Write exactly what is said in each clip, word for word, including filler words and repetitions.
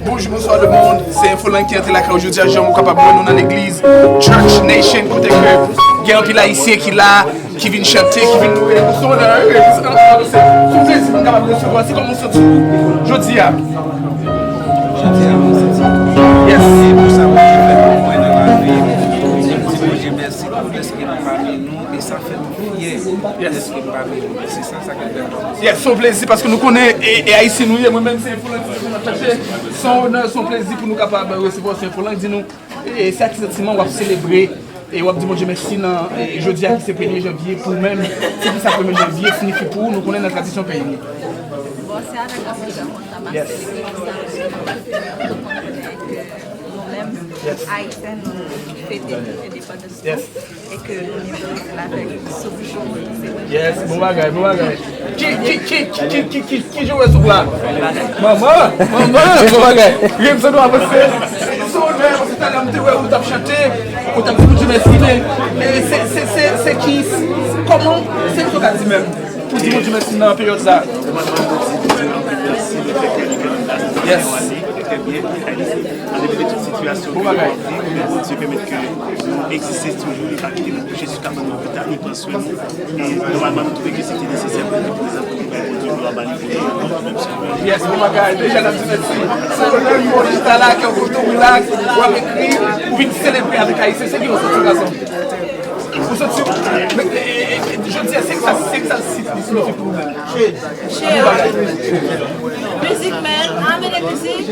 Bonjou, bonswa lemonn. Se Enfolang ki antre lakay ou jodi a, jan ou kapab wè nou nan legliz Church Nation, kote ke gen anpil Ayisyen ki la, ki vin chante, ki vin louwe. Nou se onè, wi, wi, se, se, se yon plezi pou n kapab resevwa. Se kòman w santi w jodi a? Jodi a, mwen santi m byen. Yes. Se pou sa Bondye fè pou mwen nan lavi m. Di Bondye mèsi pou lèske m pami nou e sa fè m fyè lèske m pami nou. Se sa, sa k ap fè m. Yes, se yon plezi paske nou konnen e, e Ayisyen nou ye. Mwen menm se Enfolang ki te konn ap chache. Se yon onè, se yon plezi pou nou kapab resevwa w, se Enfolang. Di nou, e, se ak ki santiman w ap selebre e w ap di Bondye mèsi nan, e, jodi a ki se premye janvye pou ou menm. Se ki sa premye janvye siyifi pou ou? Nou konnen nan tradisyon peyi nou. Bon, se avèk anpil kontan m ap selebre sa. Nou menm, Ayisyen, nou fete endepandans nou e ke nou gen pou nou di l avèk souf chou. Yes, bon bagay, bon bagay. Ki, ki, ki, ki, ki, ki, ki, ki jan w wè souf la? Manman, manman, bon bagay. Rim sa nou avanse. Se onè, paske talè m te wè ou t ap chante, ou t ap di Bondye mèsi, men, men se, se, se, se ki, kòman, se ki sa w ka di menm? Pou di Bondye mèsi nan peryòd sa. Mwen, mwen, mwen di Bondye anpil mèsi, le fè ke li pèmèt nou trè byen, trè byen. Malgre tout sitiyasyon ke nou ap viv, men Bondye pèmèt ke nou egziste toujou, li pa kite nou kouche sou kabann lopital, li pran swen nou. E nòmalman, nou twouve ke se te nesesè pou nou te prezan pou nou bay Bondye glwa, ba li glwa. Yes, bon bagay. Deja, n ap di mèsi. Se onè pou w chita la, kè w kontan, w rilaks, w ap ekri, ou vin selebre avèk Ayisyen. Se ki yon sòt gason. Ou santi w, men, e, e, e, jodi a, se sa, se sa l siyifi pou ou menm? Che. Che. Music man, amene mizik.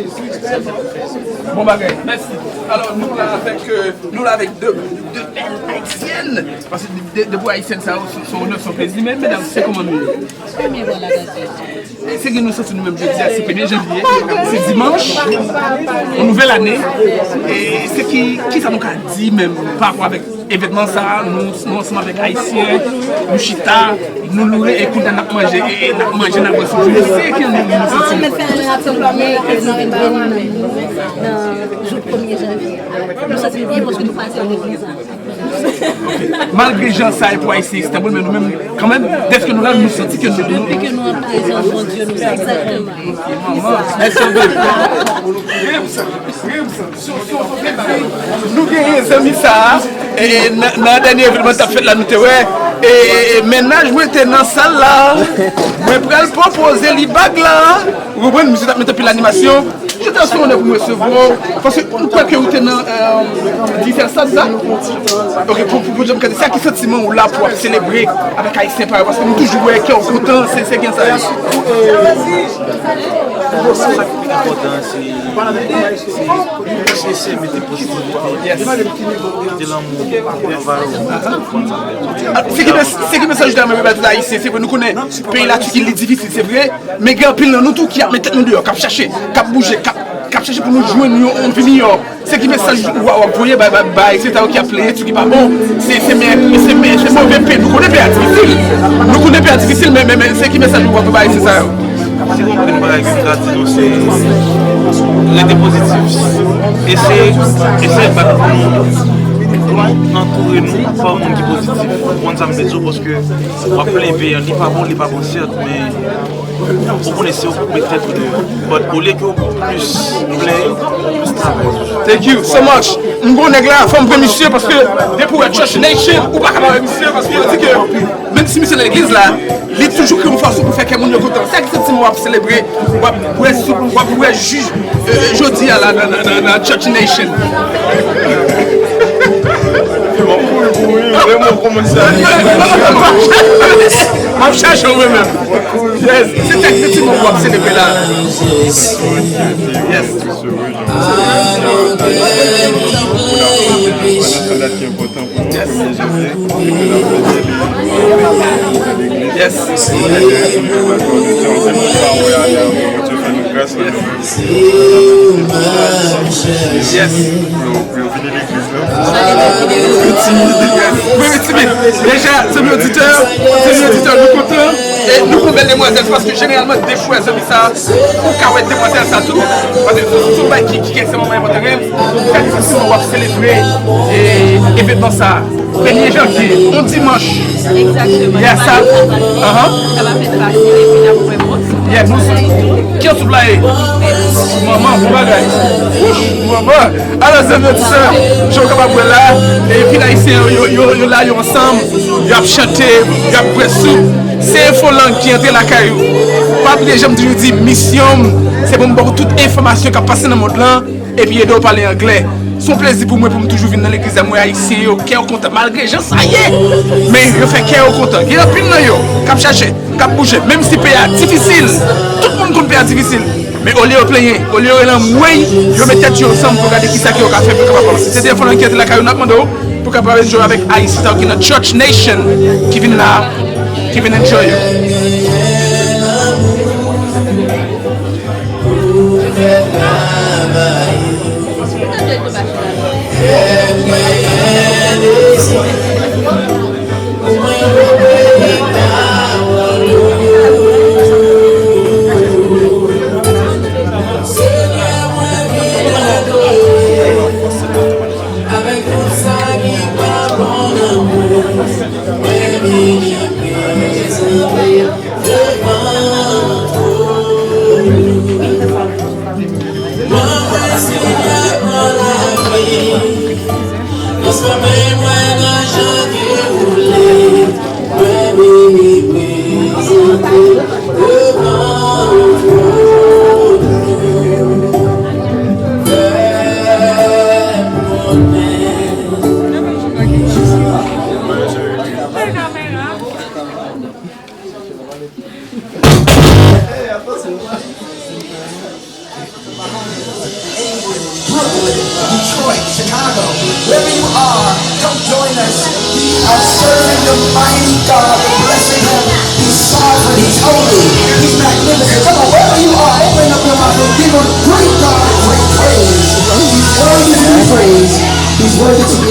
Bon bagay, mèsi. Alò, nou la avèk, euh, nou la avèk de, de bèl ayisyèn. Paske de, de, de bèl ayisyèn sa yo, se, se onè, se plezi. Men, medam, se kòman nou ye? Premye vwa la gade. Se ki nou santi nou menm jodi a, se premye janvye, se dimanch, yon nouvèl ane. E se ki, ki sa nou ka di menm pa rapò avèk evènman sa a? Nou, nou ansanm avèk Ayisyen, nou chita, nou louwe, e kounye a n ap manje, e, e n ap manje, n ap bwè sou jounen. Se ki nou, nou santi nou? Mwen fè rapèl byen ke nou vin beni nan jou premye janvye. Nou santi nou byen paske nou pase nan legliz la. Malgre jan sa ye pou Ayisyen Istanbul, men nou menm, kanmenm, dèske nou la, nou santi ke nou, depi ke nou an prezans Bondye, nou santi. Egzakteman. Mèsi anpil. Nou genyen zanmi sa a, e, e, nan, nan dènye evenman t ap fèt la, nou te wè, e, e, e, mennaj mwen te nan sal la, mwen pral pwopoze li bag la, ou konprann, misye t ap met anpil animasyon. Se ta se onè pou m resevwa w, paske m kwè ke ou te nan, euh, Disersa, sa? Ok, pou, pou, pou jan m gade, sa ki santiman ou la pou w ap selebre avèk Ayisyen pa yo, paske m toujou wè kè w kontan, se, se gen sa yo. Sa ki pi enpòtan, se, se, se, se mete pozitivite, mete lanmou, mete valè. Ah, se ki mes-, se ki mesaj ou ta renmen bay tout Ayisyen? Se vre, nou konnen peyi Latiki, li difisil, se vre. Men gen anpil nan nou tou ki ap met tèt nou deyò, k ap chache, k ap bouje, k ap, k ap chache pou nou jwenn yon, yon vi miyò. Se ki mesaj ou a, w ap voye bay, bay, bay, se ta yo ki ap plenyen, se ki pa bon. Se, se, men, se, men, se move pe. Nou konnen peyi a difisil. Nou konnen peyi a difisil, men, men, men, se ki mesaj ou a pou bay, se sa yo. Se konprann bagay ke m ka di nou, se rete pozitif. Eseye, eseye bat pou nou. Antoure nou pa moun ki pozitif. Ou konprann sa m vle di w, paske w ap plenyen peyi a, li pa bon, li pa bon, sèt, men ou konnen se ou k met tèt ou deyò. But olye ke w plis plenyen, plis travay. Thank you so much. M gon nèg la, fò m pran misye, paske depi w wè Church Nation, ou pa ka pa wè misye, paske yo di ke menm si misye nan legliz la, li toujou kreye yon fason pou fè kè moun yo kontan. Sa ki santiman w ap selebre, w ap bwè soup, w ap bwè ji, euh, jodi a la nan, nan, nan, nan Church Nation. M ap kouri pou ri, lè mwen kòmanse a. M ap chache w mwen menm. Yes, se tèks de timoun w ap selebre la. Yes. Yes. Yes. Mwen timid. Deja, zanmi oditè, zanmi oditè, nou kontan. E nou konn bèl demwazèl, se paske jeneralman, de fwa, zanmi sa, ou ka wè demwazèl sa tou. Paske se, se yon bagay ki, ki ekstrèmman enpòtan. Fè di w ap selebre, e, evenman sa. Premye janvye, yon dimanch. Egzakteman. Sa pa fèt fasil, epi n ap wè moun. Yeah, nou sou. Ki ansoup la ye? Manman, bon bagay. Wouch, manman. Alò, zanmi yo, ti sè, jan w kapab wè la, e pil Ayisyen yo, yo, yo, yo la, yo ansanm, y ap chante, y ap bwè soup. Se Enfo Lang ki antre lakay ou. Pa bliye, jan m toujou di, misyon m, se pou m ba w tout enfòmasyon k ap pase nan mond lan, epi ede w pale anglè. Se yon plezi pou mwen pou m toujou vin nan legliz la, m wè Ayisyen yo, kè yo kontan, malgre jan sa ye. Men yo fè kè yo kontan. Gen anpil nan yo k ap chache, k ap bouje, menm si peyi a difisil. Tout moun konn peyi a difisil. Men olye yo plenyen, olye yo rele anmwey, yo met tèt yo ansanm pou gade kisa ke yo ka fè pou yo kapab avanse. Se te Enfo Lang ki antre lakay ou, n ap mande w pou kapab enjoy avèk Ayisyen sa yo ki nan Church Nation, ki vin la, ki vin enjoy yo. Brooklyn, Detroit, Chicago, wherever you are, come join us. We are serving the mighty God, blessing Him. He's sovereign, He's holy, He's magnificent. Come on, wherever you are, open up your mouth and give Him great God, great praise. He's worthy to be praised. He's worthy to be